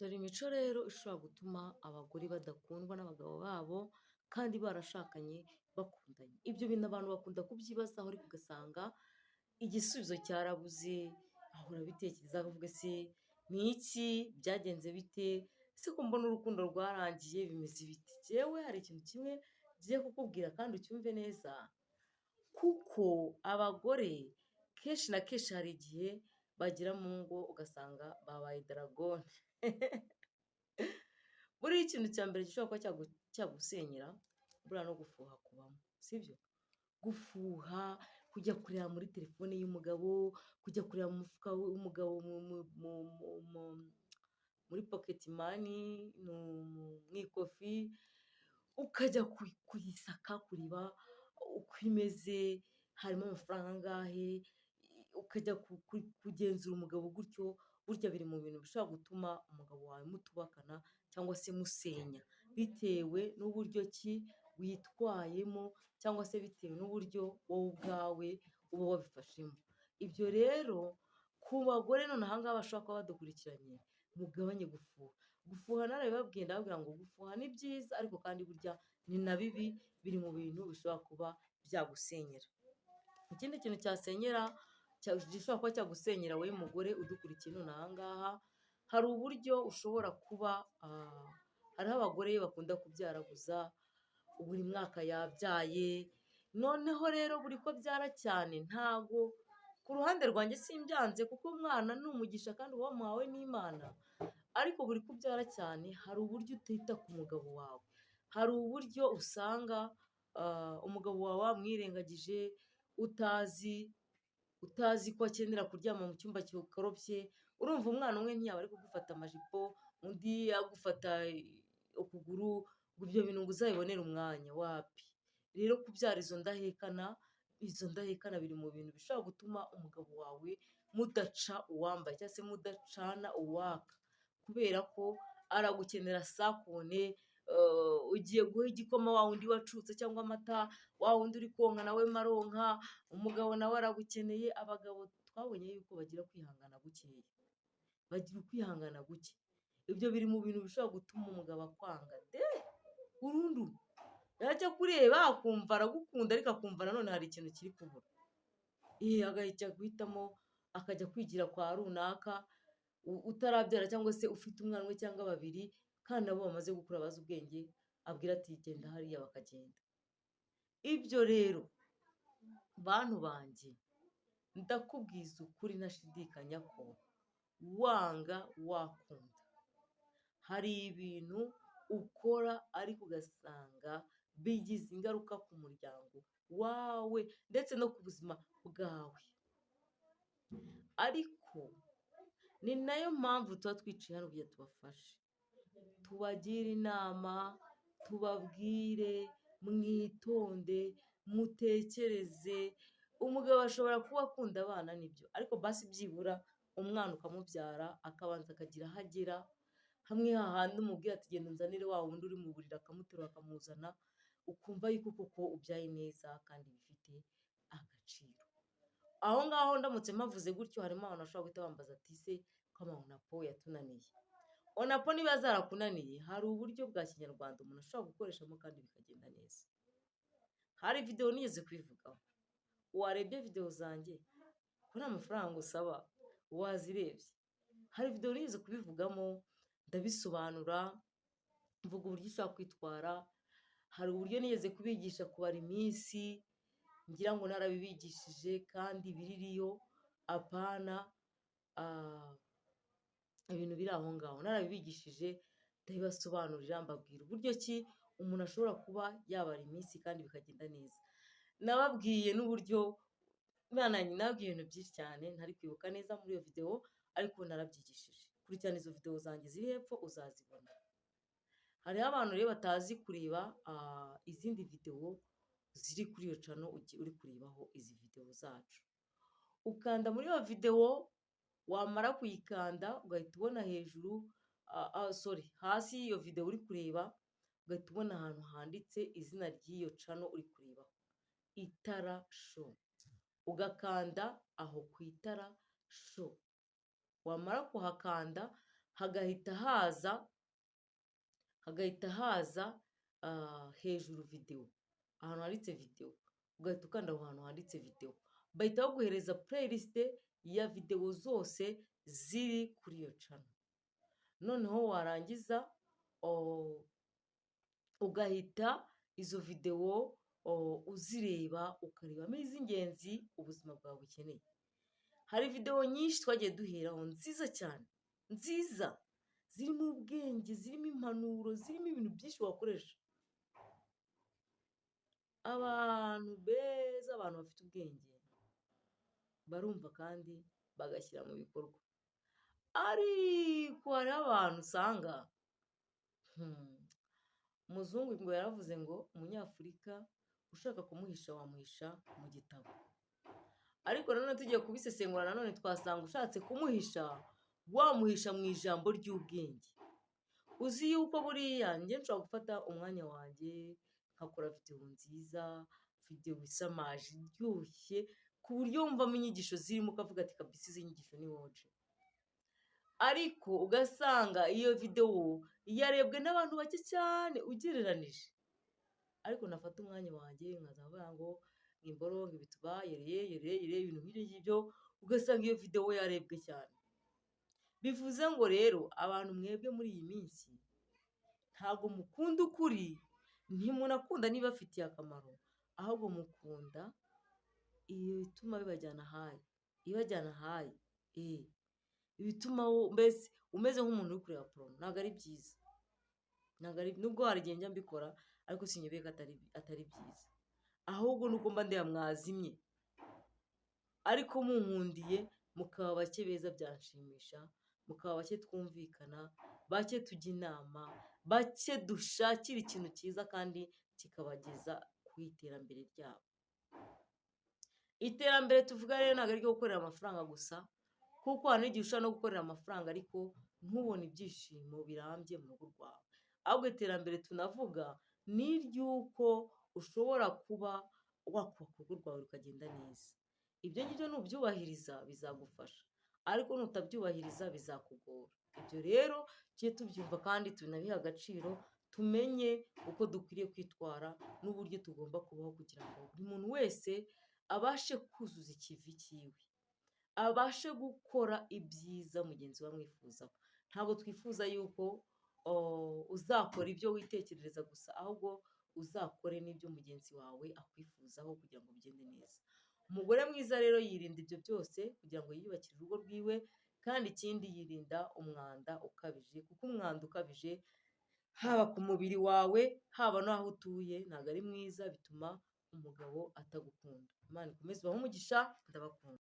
Dore imico rero ishobora gutuma abagore badakundwa n'abagabo babo kandi barashakanye bakundanye. Ibyo bintu abantu bakunda kubyibazaho ariko ugasanga igisubizo cyarabuze, ahora abitekereza akavuga se ni iki, byagenze bite, ese ko mbona urukundo rwarangiye bimeze bite? Jyewe hari ikintu kimwe ngiye kukubwira kandi ucyumve neza, kuko abagore kenshi na kenshi hari igihe bagera mu ngo ugasanga babaye daragone. Buriya ikintu cya mbere gishobora kuba cyagusenyera, buriya no gufuha kubamo, sibyo? Gufuha, kujya kureba muri telefone y'umugabo, kujya kureba mu mufuka w'umugabo, muri pocket money, mu ikofi, ukajya kuyisaka kureba uko imeze, harimo amafaranga angahe, ukajya kugenzura umugabo gutyo, burya biri mu bintu bishobora gutuma umugabo wawe mutubakana cyangwa se musenya, bitewe n'uburyo ki witwayemo cyangwa se bitewe n'uburyo wowe ubwawe uba wabifashemo. Ibyo rero ku bagore none aha ngaha bashobora kuba badukurikiranye, mugabanye gufuha. Gufuha narabibabwiye, ndababwira ngo gufuha ni byiza ariko kandi burya ni na bibi, biri mu bintu bishobora kuba byagusenyera. Ikindi kintu cyasenyera, gishobora kuba cyagusenyera wowe mugore udukurikiye none aha ngaha, hari uburyo ushobora kuba, hariho abagore bakunda kubyaraguza, buri mwaka yabyaye, noneho rero buri ko abyara cyane, ntago ku ruhande rwanjye simbyanze kuko umwana ni umugisha kandi uba wamuhawe n'Imana, ariko buri ko ubyara cyane hari uburyo utita ku mugabo wawe, hari uburyo usanga umugabo wawe wamwirengagije, utazi ko akenera kuryama mu cyumba gikoropye. Urumva umwana umwe ntiyaba ari kugufata amajipo, undi agufata ukuguru, ngo ibyo bintu ngo uzabibonere umwanya, wapi. Rero kubyara izo ndahekana biri mu bintu bishobora gutuma umugabo wawe mudaca uwambaye cyangwa se mudacana uwaka, kubera ko aragukenera sakone, ugiye guha igikoma wa wundi wacutse cyangwa amata, wa wundi uri konka nawe maronka, umugabo nawe aragukeneye. Abagabo twabonye yuko bagira kwihangana gukeya, bagira ukwihangana guke. Ibyo biri mu bintu bishobora gutuma umugabo akwanga de burundu. Yajya kureba akumva aragukunda ariko akumva nanone hari ikintu kiri kubura, agahita guhitamo akajya kwigira kwa runaka utarabyara cyangwa se ufite umwana umwe cyangwa babiri, kandi nabo bamaze gukura bazi ubwenge, abwira ati genda hariya, bakagenda. Ibyo rero bantu banjye, ndakubwiza ukuri ntashidikanya ko wanga wakunda, hari ibintu ukora ariko ugasanga bigize ingaruka ku muryango wawe ndetse no ku buzima bwawe. Ariko ni nayo mpamvu tuba twicaye hano kugira tubafashe, tubagire inama, tubabwire mwitonde, mutekereze. Umugabo ashobora kuba akunda abana nibyo, ariko basi byibura umwana ukamubyara akabanza akagira aho agera, hamwe hahandi umubwira ati genda unzanire wa wundi uri mu buriri, akamuterura akamuzana, ukumva yuko koko ubyaye neza kandi bifite agaciro. Aho ngaho ndamutse mpavuze gutyo, harimo abantu bashobora guhita bambaza ati se ko ama onapo yatunaniye? Onapo niba zarakunaniye, hari uburyo bwa kinyarwanda umuntu ashobora gukoreshamo kandi bikagenda neza. Hari videwo nigeze kubivugaho. Warebye videwo zanjye ko nta mafaranga usaba, wazirebye? Hari videwo nigeze kubivugamo, ndabisobanura, mvuga uburyo ushobora kwitwara. Hari uburyo nigeze kubigisha kubara iminsi, ngira ngo narabibigishije kandi biririyo, apana ibintu biri aho ngaho. Narabibigishije, ndabibasobanurira, mbabwira uburyo ki umuntu ashobora kuba yabara iminsi kandi bikagenda neza. Nababwiye n'uburyo nababwiye ibintu byinshi cyane ntari kwibuka neza muri iyo videwo, ariko narabyigishije. Kurikirana izo videwo zanjye ziri hepfo uzazibona. Hariho abantu rero batazi kureba izindi videwo ziri kuri iyo channel uri kurebaho izi videwo zacu. Ukanda muri iyo videwo, wamara kuyikanda ugahita ubona hejuru, sorry, hasi y'iyo videwo uri kureba, ugahita ubona ahantu handitse izina ry'iyo channel uri kurebaho, Itara Show. Ugakanda aho ku Itara Show, wamara kuhakanda hagahita haza hejuru videwo, ahantu handitse videwo, ugahita ukanda aho hantu handitse videwo, bahita baguhereza playlist ya videwo zose ziri kuri iyo channel. Noneho warangiza ugahita izo videwo uzireba, ukarebamo iz'ingenzi ubuzima bwawe bukeneye. Hari videwo nyinshi twagiye duheraho nziza cyane, nziza, zirimo ubwenge, zirimo impanuro, zirimo ibintu byinshi wakoresha. Abantu beza, abantu bafite ubwenge barumva kandi bagashyira mu bikorwa, ariko hariho abantu usanga umuzungu ngo yaravuze ngo umunyafurika ushaka kumuhisha wamuhisha mu gitabo, ariko nanone tugiye kubisesengura, nanone twasanga ushatse kumuhisha wamuhisha mu ijambo ry'ubwenge. Uzi yuko buriya njye nshobora gufata umwanya wanjye nkakora videwo nziza, videwo isamaje, iryoshye, ku buryo wumvamo inyigisho zirimo ukavuga ati: "Kabisa izi nyigisho ni woje." Ariko ugasanga iyo videwo yarebwe n'abantu bake cyane ugereranije. Ariko nafata umwanya wanjye nkaza mvuga ngo imboro, ngo ibituba, yereye yereye yereye, ibintu nk'ibyo ngibyo, ugasanga iyo videwo yarebwe cyane. Bivuze ngo rero abantu mwebwe muri iyi minsi ntabwo mukunda ukuri, ntimunakunda n'ibibafitiye akamaro, ahubwo mukunda ibituma bibajyana high, ibibajyana high, ibituma mbese umeze nk'umuntu uri kureba porno. Ntabwo ari byiza, ntabwo ari, nubwo hari igihe njya mbikora, ariko sinyobeye ko atari byiza, ahubwo nuko mba ndeba mwazimye. Ariko munkundiye mukaba bake beza byanshimisha, mukaba bake twumvikana, bake tujya inama, bake dushakira ikintu cyiza kandi kikabageza ku iterambere ryabo. Iterambere tuvuga rero ntabwo ari iryo gukorera amafaranga gusa, kuko hari n'igihe ushobora no gukorera amafaranga ariko ntubone ibyishimo birambye mu rugo rwawe. Ahubwo iterambere tunavuga ni iry'uko ushobora kuba wakubaka urugo rwawe rukagenda neza. Ibyo ngibyo nubyubahiriza bizagufasha, ariko nutabyubahiriza bizakugora. Ibyo rero tujye tubyumva kandi tunabihe agaciro, tumenye uko dukwiriye kwitwara n'uburyo tugomba kubaho kugira ngo buri muntu wese abashe kuzuza ikivi cyiwe, abashe gukora ibyiza mugenzi we amwifuzaho. Ntabwo twifuza yuko uzakora ibyo witekerereza gusa, ahubwo uzakore n'ibyo mugenzi wawe akwifuzaho kugira ngo bigende neza. Umugore mwiza rero yirinda ibyo byose kugira ngo yiyubakire urugo rwiwe, kandi ikindi yirinda umwanda ukabije, kuko umwanda ukabije haba ku mubiri wawe, haba n'aho utuye, ntabwo ari mwiza, bituma umugabo atagukunda. Imana ikomeze ibahe umugisha, ndabakunda.